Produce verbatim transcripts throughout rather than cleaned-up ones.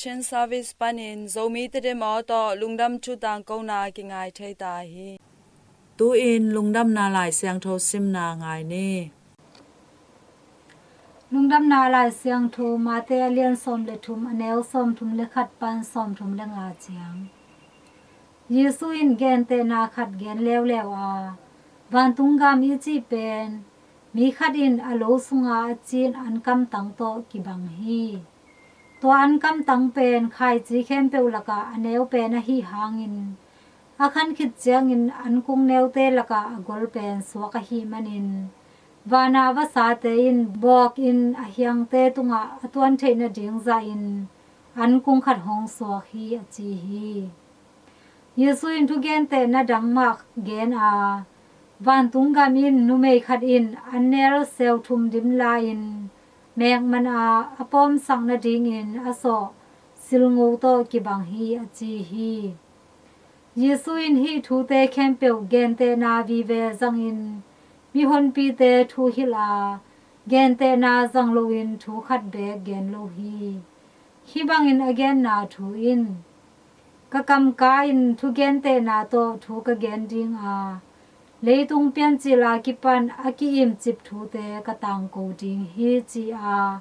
Mission Service panin Zomi Tedim aw tawh lungdam thu tangkona kingai thei ta hi. Tu-in Lungdamna Lai Siangtho simna ngai ni. Lungdamna Lai Siangtho Mate a lian sawm le thum, a neu sawm thum le khat pan sawm thum le nga ciang. Jesu in gentehna khat gen leuleu a, vantung gam i cih pen mi khat in a lo sunga a cin ankam tang tawh kibang hi. Tua ankam tang pen khaici khempeuh lakah a neu pen ahi hangin, a khan khit ciangin ankung neute lakah a gol pen suak ahi manin, vana vasate in bawkin a hiangte tungah a tuan theih nading zahin ankung khat hong suak hi, a ci hi. Jesu in thugentehna dang mah gen a, vantung gam in numei khat in annel seu thum dim la-in, mek man a a pawmsak nadingin a sawh silngo tawh kibang hi, a ci hi. Jesu in hih thute khempeuh gentehna vive zangin mihonpite thuhilh a, gentehna zang loin thu khat beek gen lo hi. Hih bangin a genna thu in, ka kamka in thugentehna tawh thu ka gen ding a, leitung piancil a kipan a ki-imcip thute ka tangko ding hi, ci a,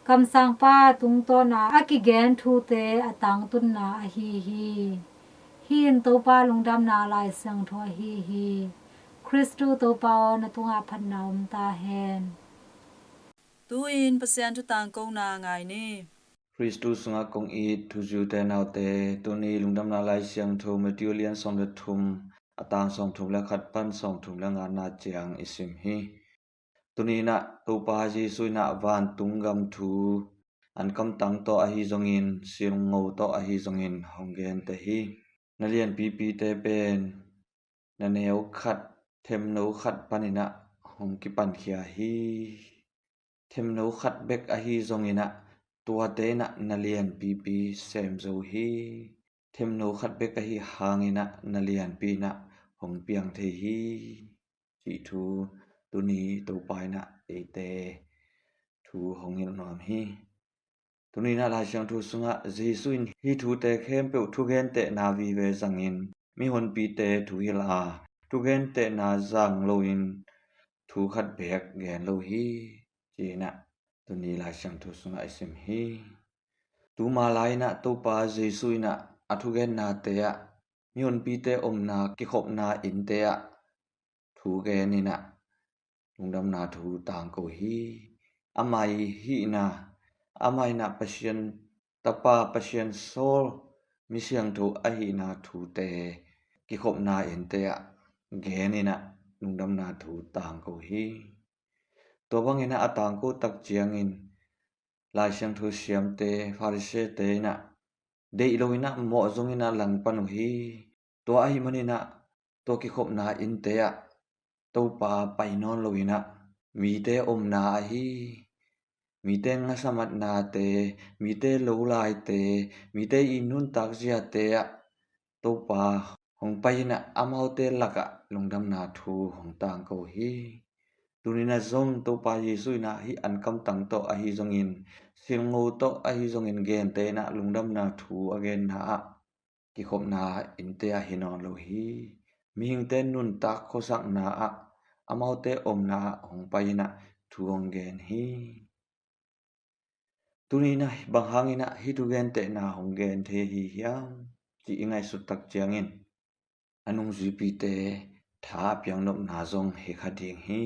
kamsangpa tungtawna a kigen thute a tangtunna ahi hi. Hih in Topa Lungdamna Lai Siangtho ahi hi. Khristu Topa aw, na tungah phatna om ta hen. Tu-in Pasian thu tangkona ngai ni. Khristu sungah kong it u ute naute, tuni Lungdamna Lai Siangtho Matthew lian sawm le thum, a tang sawm thum le khat pan sawm thum le ngana ciang i sim hi. Tuni inah Topa Jesu inah vantung gam thu ankam tang tawh ahi zongin, silngo tawh ahi zongin hong gente hi. Na lianpipite pen na neu khat, themno khat paninah hong kipankhia hi. Themno khat bek ahi zonginah tuate inah na lianpipi sem zo hi. Themno khat bek ahi hanginah na lianpi inah hong piang thei hi, cih thu tuni Topa inah eite thu hong hilh nuam hi. Tuni inah Lai Siangtho sungah Jesu in hih thute khempeuh thugentehna vive zangin mihonpite thuhilh a, thugentehna zang loin thu khat beek gen lo hi, ci inah tuni Lai Siangtho sungah i sim hi. Tuma lai inah Topa Jesu inah a thugennate ah mihonpite omna kikhopna innte ah thu gen inah lungdamna thu tangko hi. Amah i hihna, amah inah Pasian Tapa, Pasian sawl, mi siangtho ahihna thute kikhopna innte ah gen inah lungdamna thu tangko hi. Tua bangin ah a tangko tak ciangin Lai Siangtho siamte, Farisee-te inah deih lo inah mawh zong inah langpan uh hi. Tua ahi maninah tua kikhopna innte ah Topa pai nawn lo inah mite omna ahi, mite ngasamatnate, mite lolaite, mite i nuntak ziate ah Topa hong pai inah amaute lakah lungdamna thu hong tangko hi. Tuninah zong Topa Jesu inah hih ankam tang tawh ahi zongin, silngo tawh ahi zongin gente inah lungdamna thu a genna ah kikhopna innte ah hi nawn lo hi. Mihingte nuntak khuasakna ah amaute omna ah hong pai inah thu hong gen hi. Tuni inah bang hang inah hih thugentehna hong gen thei ahi hiam, cih i ngaihsut tak ciangin a nungzuipite tha a piangnopna zong hi kha ding hi.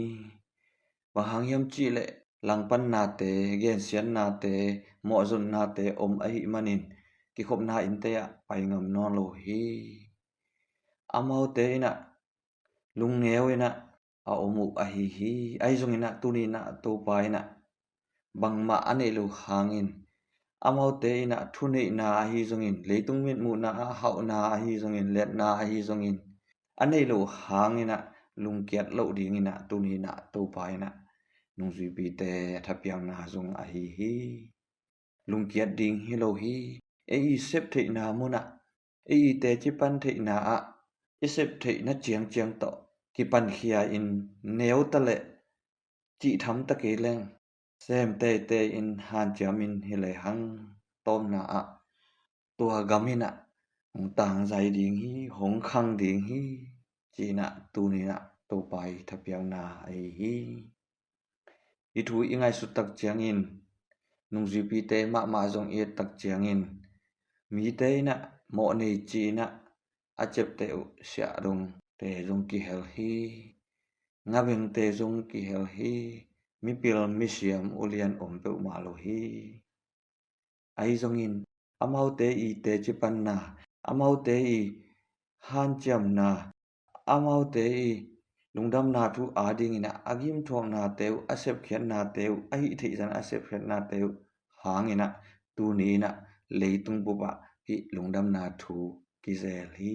Bang hang hiam cihleh langpannate, gensiatnate, mawhzonnate om ahih manin kikhopna innte ah pai ngam nawn lo hi. Amaute inah lungneu inah a om uh ahi hi. Ahi zongin ah tuni inah Topa inah bangmah a neih loh hangin, amaute inah thuneihna ahi zongin, leitung mitmuhna ah hauhna ahi zongin, liatna ahi zongin a neih loh hangin ah lungkiat loh dingin ah tuni inah Topa inah nungzuipite a thapiakna zong ahi hi. Lungkiat ding hi lo hi. Ei i sep theihna munah, ei i teci pan theihna ah i sep theihna ciangciang tawh kipankhia in, neu ta leh cih tham ta kei leng sem teitei in hanciam in hi lehang, tawpna ah tua gam in ah hong tangzai ding hi, hong khang ding hi, ci-in ah tuni-in ah Topa i thapiakna ahi hi. Hih thu i ngaihsut tak ciangin, nungzuipite mahmah zong i et tak ciangin, mite in ah mawh nei ci-in ah a ciapteh uh siahdongte zong kihel hi. Ngabengte zong kihel hi. Mipil misiam ulian om peuhmah lo hi. Ahi zongin amaute i teci panna, amaute i hanciamna, amaute i lungdamna thu adingin ah a gimthuaknate uh, a sepkhiatnate uh, a hih theih zah a sepkhiatnate uh hangin ah tuni-in ah leitung bup ah hih lungdamna thu kizel hi.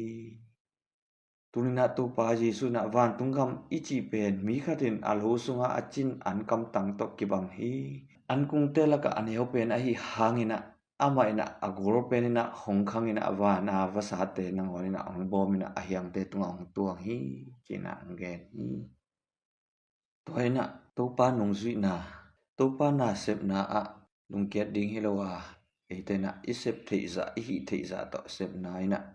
Tuni-in ah Topa Jesuh in ah vantung gam i cih pen mi khat in a lo sungah a cin an kamtang tawh kibang hi. An kungte lakah a neu pen ahi hangin ah amah in ah a gol pen in ah hong khang in ah van a vasate nangawn in ah hong bawm in ah a hiangte tungah hong tuang hi, ci-in ah hong gen hi. Tua in ah Topa nungzuihna, Topa nasepna ah lungkiat ding hi lo a, eite in ah i sep theih zah, i hih theih zah tawh sepna in ah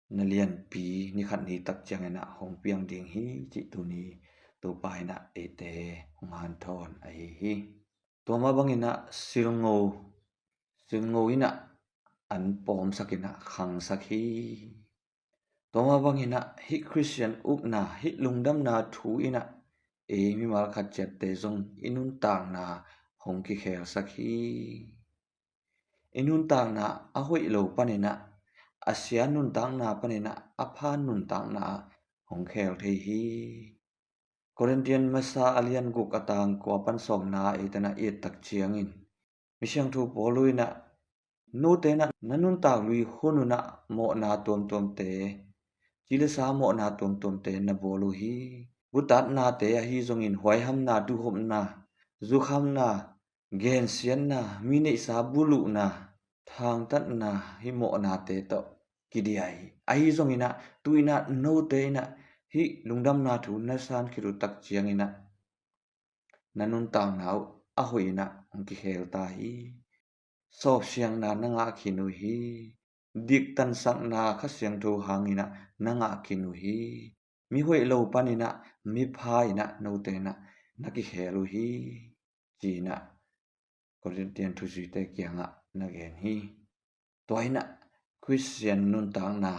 na lianpi ni khat ni tak ciangin ah hong piang ding hi, cih tuni Topa in ah eite hong hanthawn ahi hi. Tua mah bangin ah silngo, silngo in ah an pawmsak in ah khangsak hi. Tua mah bangin ah hih Khristian upna, hih lungdamna thu in ah ei mimal khat ciatte zong i nuntakna hong kikhelsak hi. I nuntakna a hoih lo panin ah, a sia nuntakna panin ah a pha nuntakna hong khel thei hi. Korintian masa a lian guk a tang kua pan sawmna eite in ah i et tak ciangin, Misiangtho Paul in ah, note in ah na nuntak lui hun un ah mawhna tuamtuamte, ci le sa mawhna tuamtuamte na bawl uh hi. Butatnate ahi zongin huaihamna, duhhopna, zukhamna, gensiatna, mi neihsa buluhna, thangtatna, hih mawhnate tawh kidiah hi. Ahi zongin ah tu-in ah note in ah hih lungdamna thu na san khit uh tak ciangin ah na nuntakna uh a hoih in ah hong kikhel ta hi. Sawpsiangna na ngah khin uh hi. Diktansakna Kha Siangtho hangin ah na ngah khin uh hi. Mi hoih lo panin ah mi pha in ah note in ah na kikhel uh hi, ci-in ah Korintian thuzuite kiangah na gen hi. Tua in ah Khristian nuntakna,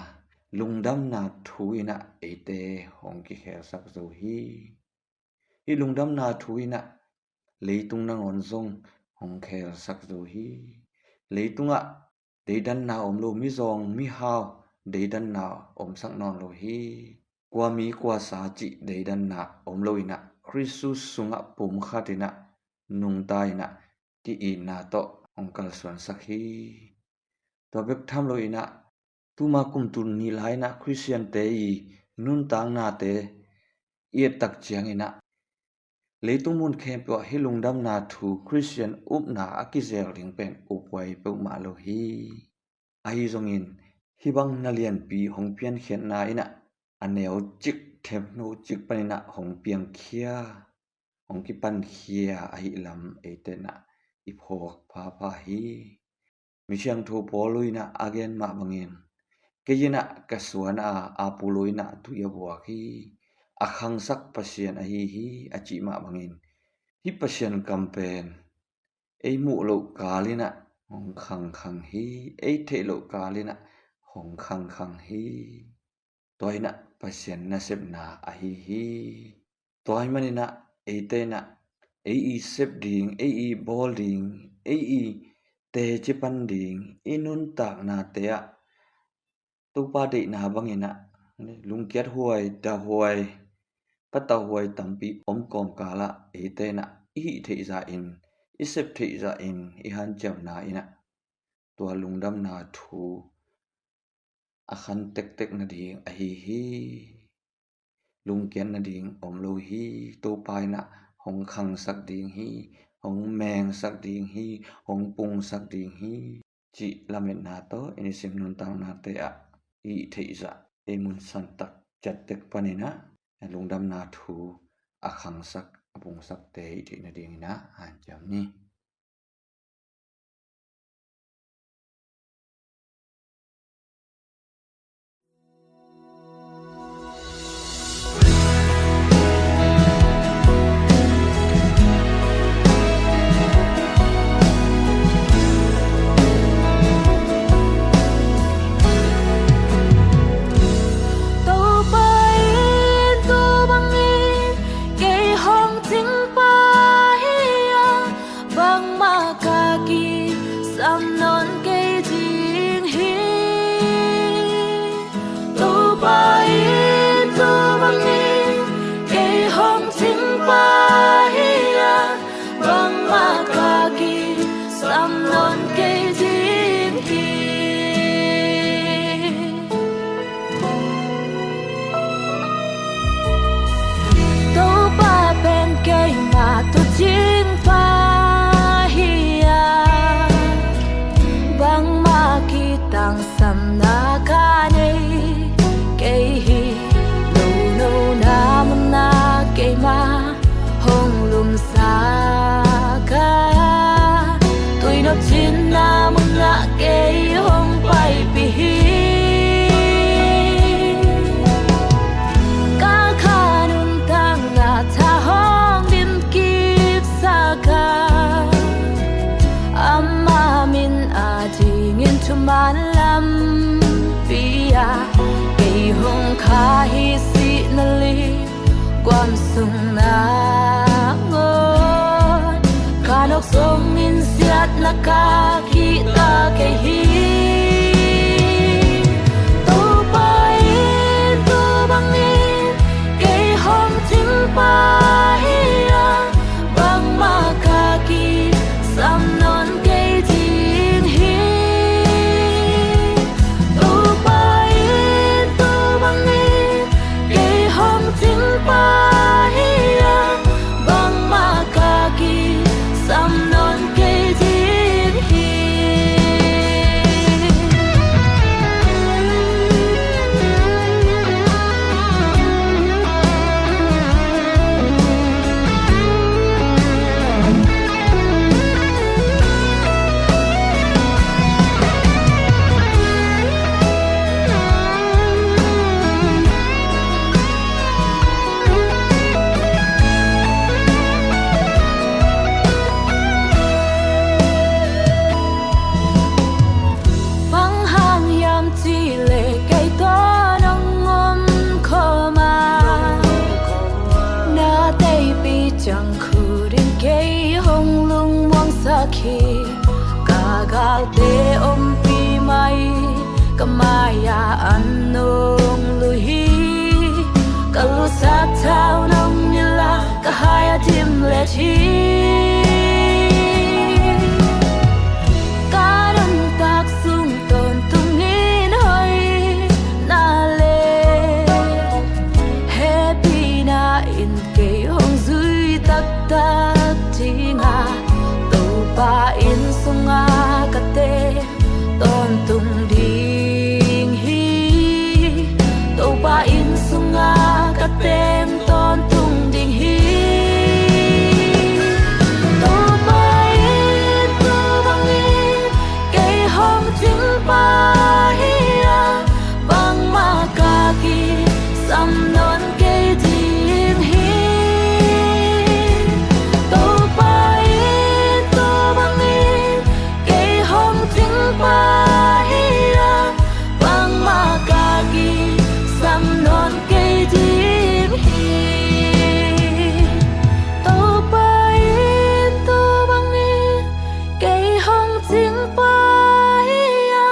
lungdamna thu in ah eite hong kikhelsak zo hi. Hih lungdamna thu in ah leitung nangawn zong hong khelsak zo hi. Leitungah deidanna om lo, mizawng mihau deidanna omsak nawn lo hi. Kua mi kua sa cih deidanna om lo in ah Khristu sungah pumkhat in ah nungta in ah ki-itna tawh hong kalsuansak hi. Tua bek tham lo in ah tuma kum tul nih lai in ah Khristiante i nuntaknate i et tak ciangin ah leitung mun khempeuh ah hih lungdamna thu, Khristian upna a kizel ding pen uphuai peuhmah lo hi. Ahi zongin hih bang na lianpi hong piankhiatna in ah a neu cik, themno cik panin ah hong piangkhia, hong kipankhia ahih lam eite in ah i phawk phapha hi. Misiangtho Paul in ah a gen mah bangin, kei in ah ka suan a, Apollo in ah tui a buak hi. A khangsak Pasian ahi hi, a cih mah bangin, hih Pasian kam pen ei muh loh kal in ah hong khangkhang hi, ei theih loh kal in ah hong khangkhang hi. Tua in ah Pasian nasepna ahi hi. Tua ahih manin ah eite in ah ei i sep ding, ei i bawl ding, ei i teci pan ding, i nuntaknate ah Topa deihna bangin ah lungkiat huai, dah huai, patau huai tampi om kawmkal ah eite in ah i hih theih zah in, i sep theih zah in, i hanciamna in ah tua lungdamna thu a khan tektek nading ahi hi. Lungkiat nading om lo hi. Topa in ah hong khangsak ding hi, hong mengsak ding hi, hong pungsak ding hi, cih lametna tawh i nisim nuntaknate ah i theih zah, i mun santak ciat tek panin ah lungdamna thu a khangsak, a pungsakte i theih nadingin ah hanciam ni. Zong in siatna ka kihta kei hi. Topa in tua bangin kei hong cingpa hi a, bangmah ka kisam nawn kei ding hi. Topa in tua bangin kei hong cingpa hi a, bangmah ka kisam nawn kei ding hi. Bang hang hiam cih leh kei tawh nong om khawm a, na teitei ciang khut in kei hong lungmuangsak hi. Ka galte ompih mah hi, ka mai-ah an nong luh hi. Ka lusak thau nong nilh a, ka hai a dimlet hi. Ka nuntak sung tawntung in hoihna le hehpihna in kei hong zui taktak ding a, Topa inn sungah ka teng tawntung ding hi. Topa inn sungah ka teng tawntung ding hi. Topa in tua bangin kei hong cingpa hi a, bangmah ka kisam nawn kei ding hi. Topa in tua bangin kei hong cingpa hi a, bangmah ka kisam nawn kei ding hi. Topa in tua bangin kei hong cingpa hi a,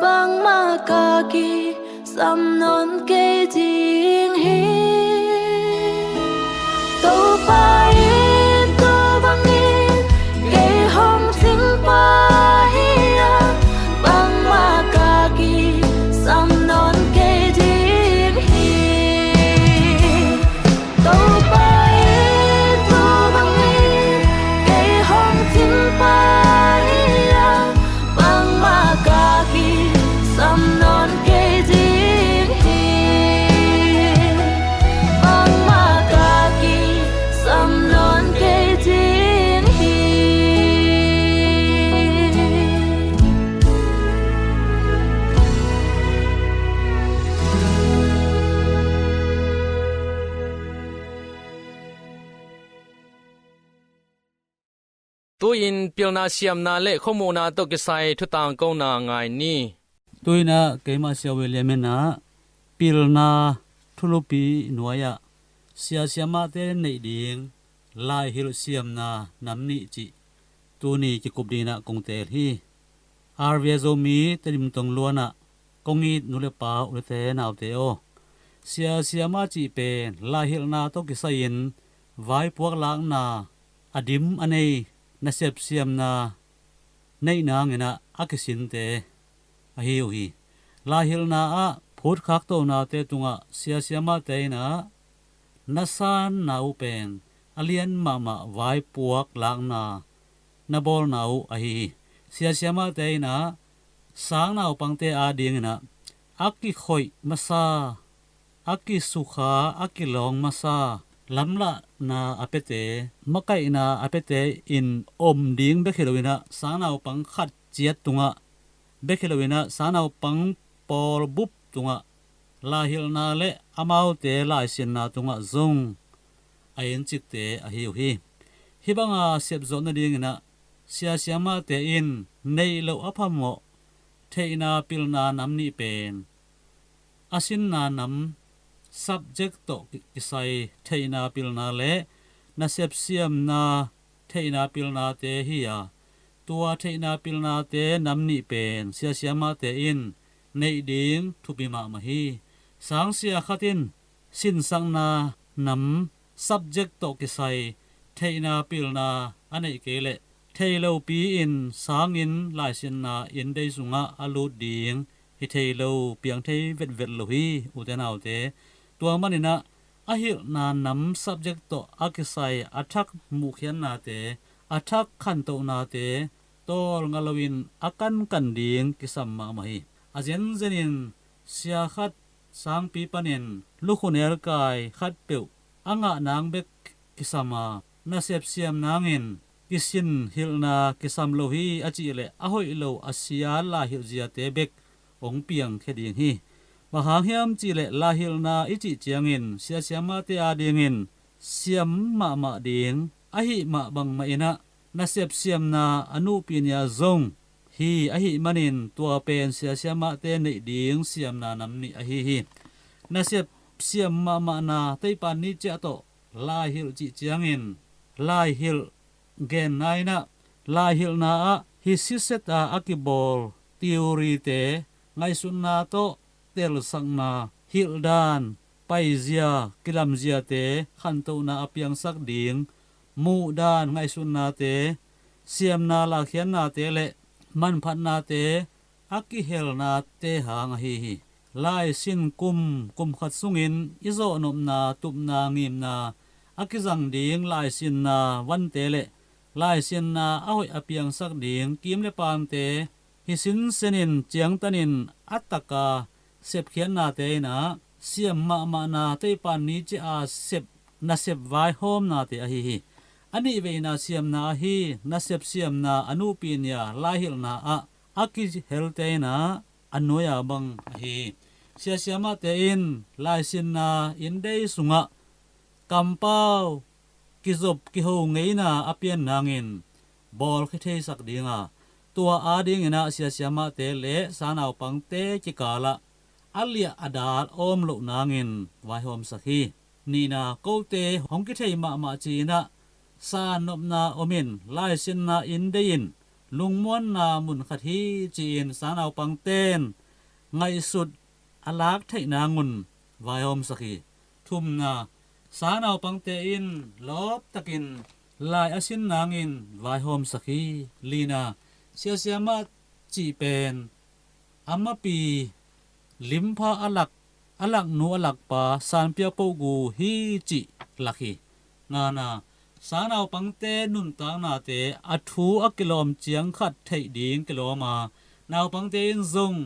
bangmah ka kisam nawn kei ding hi. Topa in tua bangin kei hong cingpa hi a, bangmah ka kisam nawn kei ding hi. Topa in tua bangin kei hong cingpa hi a, bangmah ka kisam nawn kei ding hi. Bangmah ka kisam nawn kei ding hi. Tu-in pilna siamna le khuamuhna tawh kisai thutangkona ngai ni. Tu-in ah keimah Sia William in ah pilna thulupi nuai-ah sia siamahte neih ding laihilh siamna nam nih cih tuni kikup dingin ah kong teel hi. R V A Zomi Tedim tong luanah kong it nu le pa, u le te, naute aw, sia siamah cih pen laihilhna tawh kisai-in vaipuak lakna a dim a nei nasep siamna neih nangin ah a kisinte ahi uh hi. Laihilhna ah phutkhak tonate tungah sia siamahte in ah na sanna uh pen a lian mahmah vaipuak lakna na bawlna uh ahi hi. Sia siamahte in ah sangnaupangte adingin ah a kikhoih masa, a kisukha, a kilawng masa, lamlahna a piate, makaihna a piate in om ding bek hi loin ah sangnaupang khat ciat tungah bek hi loin ah sangnaupang pawlbup tungah laihilhna le amaute laisinna tungah zong a encikte ahi uh hi. Hih banga sepzawh nadingin ah sia siamahte in neih loh a phamawh theihna pilna nam nih pen a sinna nam, subject tawh ki-, kisai theihna pilna le nasep siamna theihna pilnate hi a, tua theihna pilnate nam nih pen siasiamahte in neih ding thupi mahmah hi. Sangsia khat in sinsakna nam subject tawh kisai theihna pilna a neih kei leh thei lopi-in sanginn laisinna inn dei sungah a lut ding hi thei lo, piang thei vetvet lo hi, ute naute. Tua maninah a hilhna nam subject tawh a kisai a thak muhkhiatnate, a thak khantohnate tawlnga loin a kankan ding kisam mahmah hi. A zenzenin sia khat sangpi panin lukhu nelkai khatpeuh a ngah nang bek kisam a, nasep siam nangin kisin hilhna kisam lo hi a cih leh a hoih lo a sia laihilh ziate bek hong piangkhia ding hi. Bang hang hiam cih leh laihilhna i cih ciangin siasiamahte adingin siam mahmah ding ahi mah bangmah inah nasep siamna a nuhpih nia zong hi. Ahi manin tua pen siasiamahte neih ding siamna nam nih ahi hi. Nasep siam mahmahna teipan ni ciah tawh laihilh cih ciangin laihilh genna inah laihilhna ah hi siseta a kibawl theory-te ngaihsutna tawh telsakna, hilhdan, paizia, kilamziate khantohna a piangsak ding muhdan ngaihsutnate, siamna lakkhiatnate le manphatnate a kihelnate hang ahi hi. Laisin kum, kum khat sungin i zawhnopna, tupna, ngimna a kizang ding laisinna vante le laisinna a hoih a piangsak ding kim le pangte hi sinsenin ciangtanin a taka sepkhiatnate inah siam mahmahna teipan ni ciah a sep, nasep vaihawmnate ahi hi. A nihveina siamna ahi nasep siamna a nuhpih nia laihilhna ah a kihelte inah a nuai-a bang ahi hi. Siasiamahte in laisinna inn dei sungah kampau kizop kiho ngeina a pian nangin bawlkhia theisak dinga, tua adinginah siasiamahte le sangnaupangte kikalah a liah a dal awm loh nangin vaihawmsak hi. Nihna, kote hong kithei mahmah ci-inah sannopna omin laisinna inn dei in lungmuanna mun khat hi ci-in sangnaupangten ngaihsut a lak theih nangun vaihawmsak hi. Thumna, sangnaupangte in lawptakin lai a sin nangin vaihawmsak hi. Lina, siasiamah cih pen a mapi limpha a lak, a laknu a lakpa sanpiak pohgu hi cih lak hi. Ngana, sangnaupangte nuntaknate a thu a kilawm ciang khat theih ding kilawm a, naupangte in zong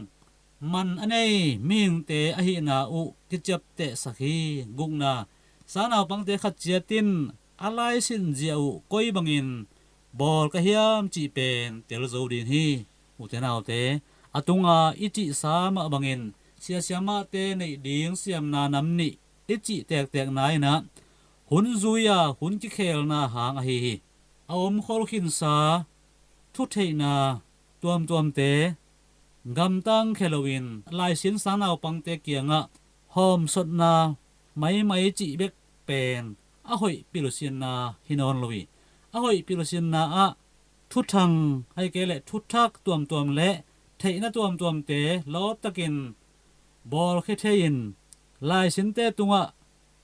man a nei mihingte ahihna uh kiciaptehsak hi. Gukna, sangnaupangte khat ciat in a laisin zia uh koi bangin bawl ka hiam cih pen tel zo ding hi. Ute naute, a tunga i cihsa mah bangin siasiamahte neih ding siamna nam nih i cih tektekna inah hun zui-a hun kikhelna hang ahi hi. A omkhol khinsa thutheihna tuamtuamte gamtang khia loin laisin sangnaupangte kiangah hawmsotna maimai cih bek pen a hoih pilsinna hi nawn lo hi. A hoih pilsinna ah thuthang, ahih kei leh thuthak tuamtuam le theihna tuamtuamte lawptakin bawlkhia thei-in laisinte tungah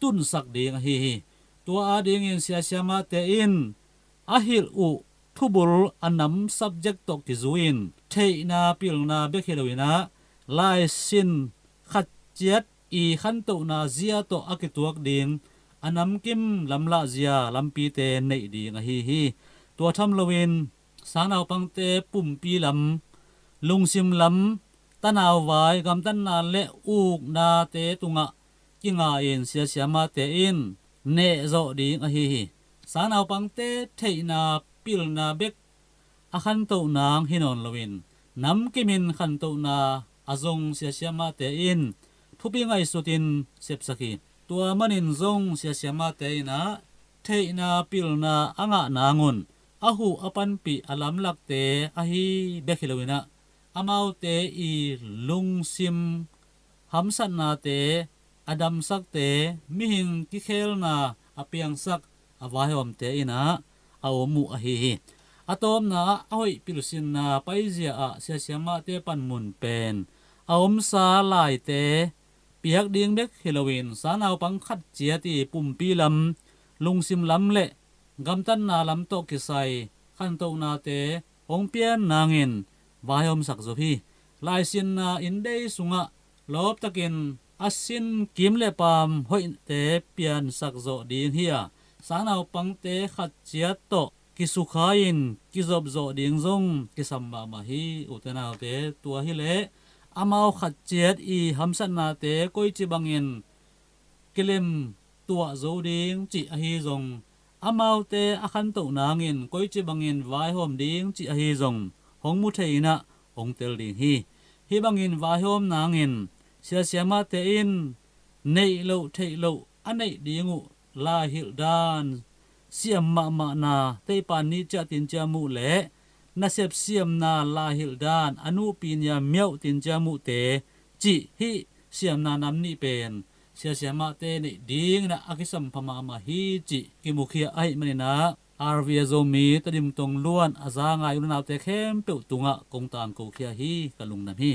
tunsak ding ahi hi. Tua adingin siasiamahte in a hilh uh thubul a nam subject tawh kizui-in theihna pilna bek hi loinah laisin khat ciat i khantohna zia tawh a kituak ding a namkim lamlahzia lampite neih ding ahi hi. Tua tham loin sangnaupangte pumpi lam, lungsim lam, tanauvai, gamtatna le uknate tungah kinga-in siasiamahte in nehzawh ding ahi hi. Sangnaupangte theihna pilna bek a khantoh nang hi nawn loin namkimin khantohna a zong siasiamahte in thupi ngaihsutin sepsak hi. Tua manin zong siasiamahte inah theihna pilna a ngah nangun a huh a panpih a lamlakte ahi bek hi loinah amaute i lungsim hamsatnate, a damsakte, mihing kikhelna a piangsak a vaihawmte inah a om uh ahi hi. A tawpna ah a hoih pilsinna paizia ah siasiamahte panmun pen a omsa laite piak ding bek hi loin sangnaupang khat ciat i pumpi lam, lungsim lam le gamtatna lam tawh kisai khantohnate hong pian nangin vaihawmsak zo hi. Laisinna inndei sungah lawptakin a sin kim le paam hoihte piansak zawh ding hi a, sangnaupangte khat ciat tawh kisukha-in kizop zawh ding zong kisam mahmah hi. Ute naute, tua hileh amau khat ciat i hamsatnate koici bangin kilem tuah zo ding cih ahi zong, amaute a khantoh nangin koici bangin vaihawm ding cih ahi zong hong mu thei in ah hong tel ding hi. Hih bangin vaihawm nangin siasiamahte in neih loh theih loh a neih ding uh laihilh dan siam mahmahna, teihpan nih ciah tin ciah muh le nasep siamna laihilh dan a nuhpi nia miauh tin ciah muhte cih hih siamna nam nih pen siasiamahte neih dingin ah a kisam pha mahmah hi cih kimukhia ahih manin ah R V A Zomi Tedim Tong Luan a za ngai u le naute khempeuh tungah kong tangko khia hi. Ka lungdam hi.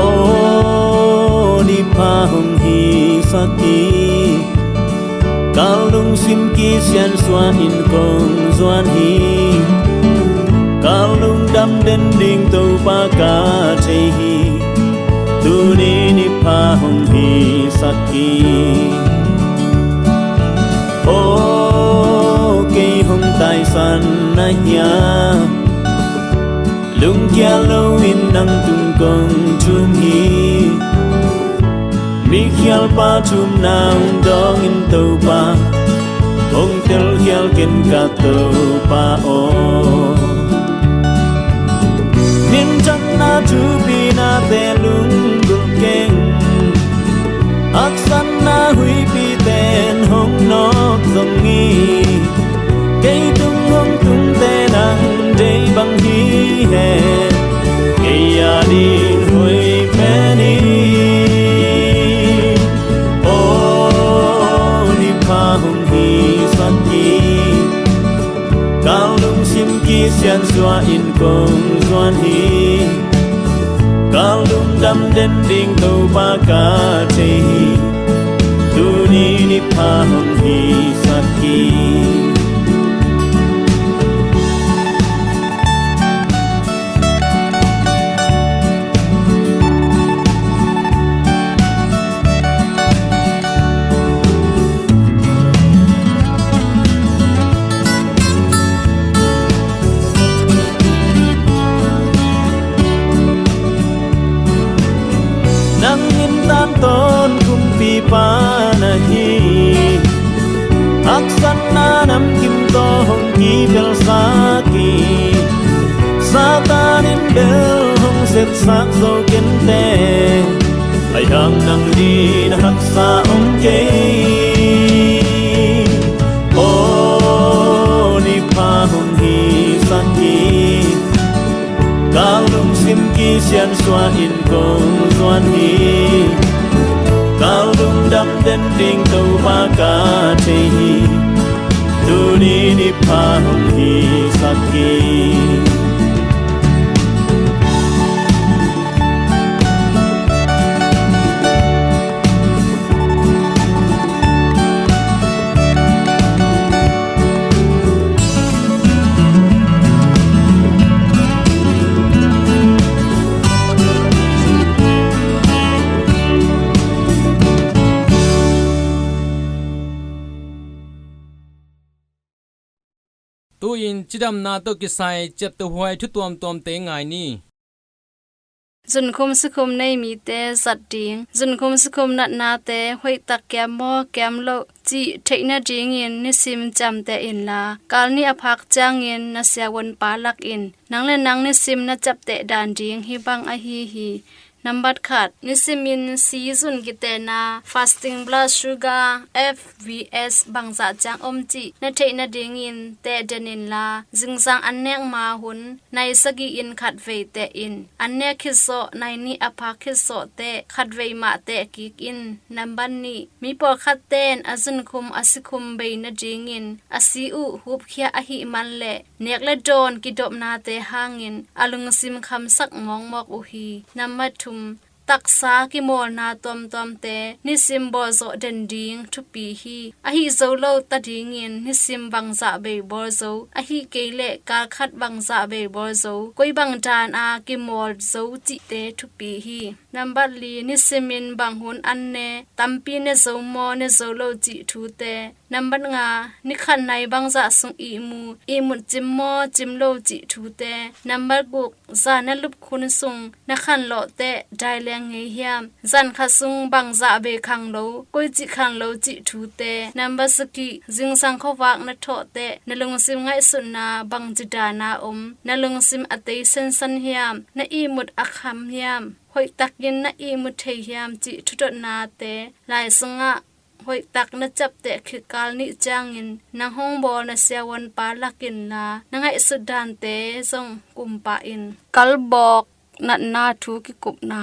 Aw nipha hong hisak hi. Ka lungsim kisiansuah in kong zuan hi. Ka lungdam den ding Topa ka thei hi. Tuni nipha hong hisak hi. Aw kei hong taisan na hia. Lungkia loin nang tung kong thum hi. Mikhial pa thumna hong dawngin Topa hong telkhial ken ka Topa aw. Minthanna thupi nate lunggulh keng. Haksatna huihpi ten hong nawk zong hi. Kei tung hong tungte nang deih bang hi hen. Kei adingin hoih pen hi. Aw nipha hong hisak hi. Ka lungsim kisiansuah in kong zuan hi. Ka lungdam den ding Topa ka thei hi. Tuni nipha hong hisak hi. Nang in tangtawn kumpipa na hi. Haksatna namkim tawh hong kipelsak hi. Satan in bel hong setsak zo kenteh. Aihang nang ding haksa om kei. Aw nipha hong hisak hi. Ka lungsim kisiansuah in kong zuan hi. Ka lungdam den ding Topa ka thei hi. Tuni nipha hong hisak hi. Tu-in cidamna tawh kisai ciaptehhuai thu tuamtuamte ngai ni. Zunkhum sikhum nei mite zat ding. Zunkhum sikhum natnate hoihtak kiam maw kiam loh cih theih nadingin nisim ciamteh inla, kal nih a phak ciangin na siavuanpa lakin nang le nang nisim na ciapteh dan ding hih bang ahi hi. Nambat khat, nisimin si zun kitehna, fasting blood sugar, F V S, bangzah ciang om cih na theih nadingin teh den inla, zingsang an nek ma hun nai sagih in khatvei teh in. An nek khit zawh, nai nih a phak khit zawh teh, khatvei mah teh kik in. Nambat nih, mi pawlkhat ten a zunkhum a sikhum bei nadingin a si uh hupkhia ahih man leh, nek le dawn kidopnate hangin a lungsim khamsak mawkmawk uh hi. Nambat thum, taksa kimawlna tuamtuamte nisim bawlzawh den ding thupi hi. Ahi zo lo ta dingin nisim bangzah bei bawl zo, ahi kei leh kal khat bangzah bei bawl zo, koi bang dan a kimawl zo cihte thupi hi. Nambat li, nisimin bang hun an ne, tampi ne zo maw, ne zo lo cih thute. Nambat nga, ni khat nai bangzah sung ihmu, ihmut cim maw, cim lo cih thute. Nambat guk, zan na lup khun sung na khanlawh teh dai leng ngei hiam? Zan khat sung bangzah bei khang lo, koi cih khang lo cih thute. Nambat sagih, zingsang khuavak na thawh teh na lungsim ngaihsutna bangci dan a om? Na lungsim a tei sensan hiam? Na ihmut a kham hiam? Hoihtakin na ihmu thei hiam cih thudotnate, lai sungah hoihtak na ciapteh khit kal nih ciangin nang hong bawlna siavuanpa lak inla, na ngaihsut dante zong kum pah in. Kalbawk natna thu kikupna.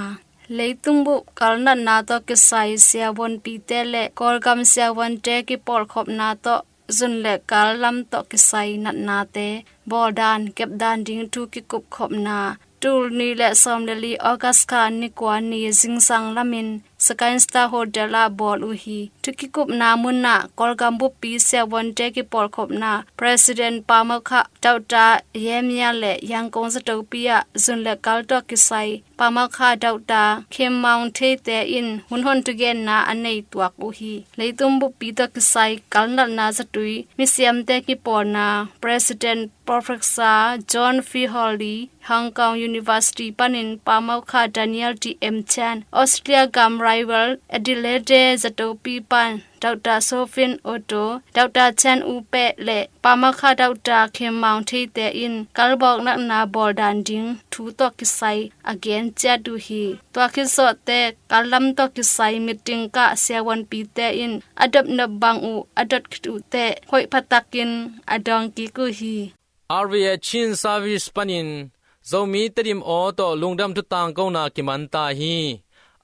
Leitung bup kal natna tawh kisai siavuanpite le Kawlgam siavuante kipawlkhopna tawh zun le kal lam tawh kisai natnate bawldan kepdan ding thu kikupkhopna, tul nih le sawm le li August kha ni kua ni zingsang lamin Sky Star Hotel ah bawl uh hi. Thu kikupna munah Kawlgam buppi siavuante kipawlkhopna President Paamokha Doctor Yemia le Yangon Zatopi ah zun le kal tawh kisai Paamokha Doctor Khin Maung Thei te in hun hon thugenna a nei tuak uh hi. Leitung buppi tawh kisai kal natna zatui misiamte kipawlna President Professor John Feeholy, Hong Kong University panin Paamokha Daniel T M Chan, Australia gam rival Adelaide Zatopi pan Doctor Sophie Otto, Doctor Chan U Peh le Paamokha Doctor Khin Maung Thei te in kalbawk natna bawldan ding thu tawh kisai a gen ciat uh hi. Tua khit zawh teh kal lam tawh kisai meeting kah siavuanpite in a dopnop bang uh a dot khit uh teh hoih phatakin a dawng kik uh hi. R V A Chin Service panin Zomi Tedim aw tawh lungdam thu tangkona kiman ta hi.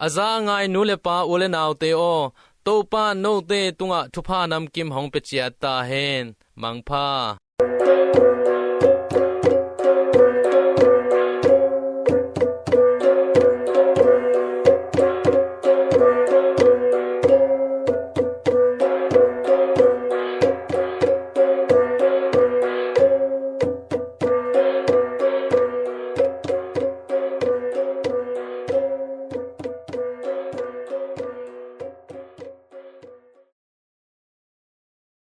A za a ngai nu le pa, u le naute aw, Topa note tungah thupha namkim hong pia ciat ta hen. Mangpha.